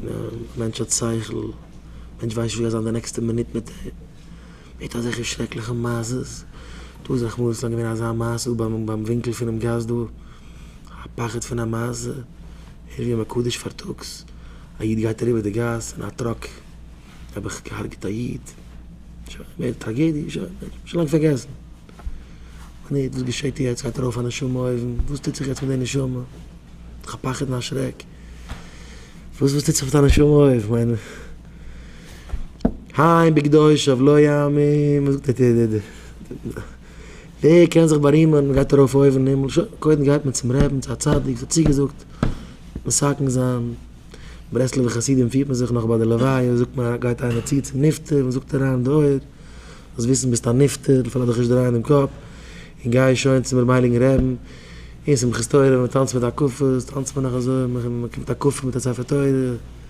א מענטש האט שכל, מענטש ווייסט נישט וואס גייט זיין די נעקסטע מינוט מיט אים, מ'הערט אזעלכע שרעקליכע מעשות, דא איז רחמנא לצלן געווען אזא מעשה דא ביים ביים ווינקל פונעם גאס דא, א פחד פון א מעשה, ערב יום הקדוש פארטאגס, א איד גייט אריבער די גאס און א truck נעבעך געהארגעט א איד, שוין מער טראגעדיע, שוין שוין לאנג פארגעסן. מינוט, וואס געשעט יעצט? גייט ארויף א נשמה אויבן, וואס טוט זיך יעצט מיט די נשמה? איך האב פחד און א שרעק. וואס וואס טוט זיך מיט א נשמה אויבן? כ'מיין, היים בקדושיו לא יאמין, וואס זאגט דער דער דער ווער קען זיך בארימען, מ'גייט ארויף אויבן אין הימל, שוין, קודם גייט מען צום רעבין, צו א צדיק, וואס האט צוגעזאגט מתקן זיין, ברסלב'ע חסידים פירט מען זיך נאך ביי די לוויה, זאגט מען, גייט איינער צו צום נפטר, מ'זאגט אריין אין די אויער, זאלסט וויסן ביסט א נפטר, פארלאז דיך נישט דרייען דעם קאפ, און גיי שוין צום הייליגן רעבן, און שמחת תורה ווען מען טאנצט מיט הקפות, טאנצט מען נאך אזוי, מען קומט הקפה מיט א ספר תורה.